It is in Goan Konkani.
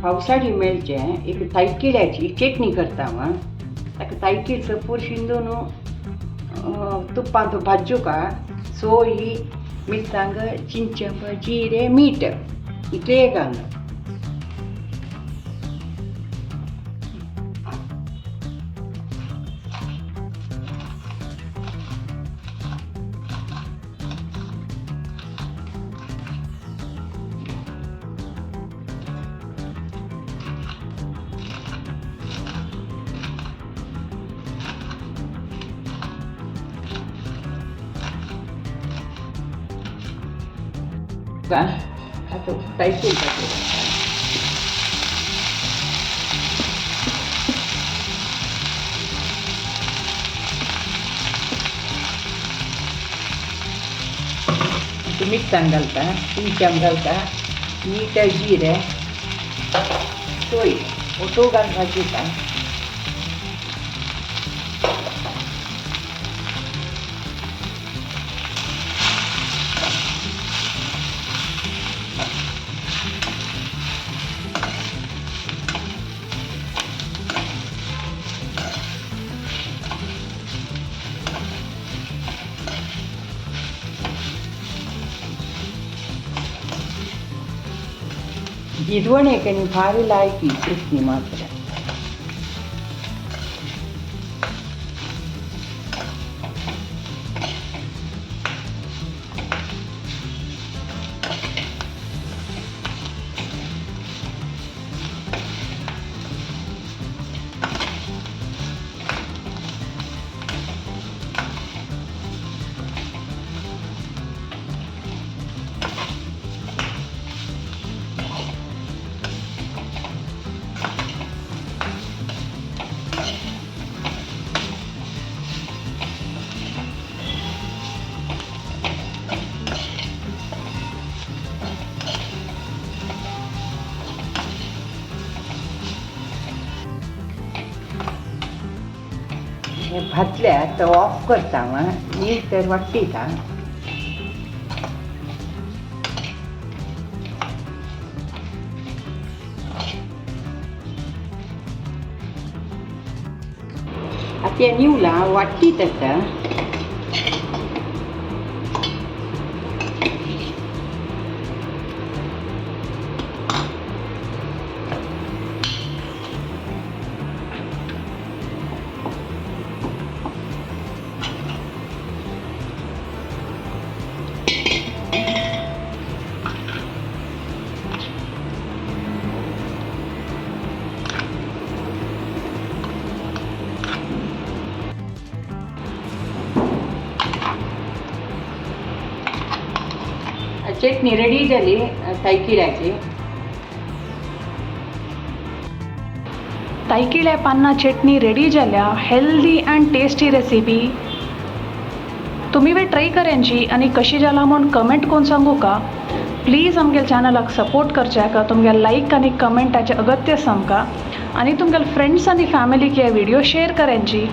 पावसाळी मेळचे एक तायकिळ्याची चटणी करता हांव. ताका तायकीळ सपूर शिंदून तुपांत भाजूका, सोय, मिरसांग, चिंचंब, जिरे, मीठ इतलें घालून. आतां तायकीळ घातली. मिरसांग घालता, चिंचाम घालता, मीठ, जिरें, सोय ओटो घालून भाजता. जिरवणेक आनी भारी लायकी चटणी मात्र. भाजल्यार तो ऑफ करता हांव, नीर तर वाडटीता. आतां निवला वाडटीत आतां. चटणी रेडी जाली तायकिळ्याची. तायकिळ्या पान्ना चटणी रेडी जाल्या. Healthy and tasty recipe. तुमी बी ट्राय करांची आनी कशी जाला म्हूण कमेंट करून सांगू का. प्लीज आमगे चॅनलाक सपोर्ट करच्याक तुमगे लायक आनी कमेंटाचे अगत्य आमकां, आनी तुमगे फ्रेंड्स आनी फॅमिलीक हे व्हिडिओ शेअर करांची.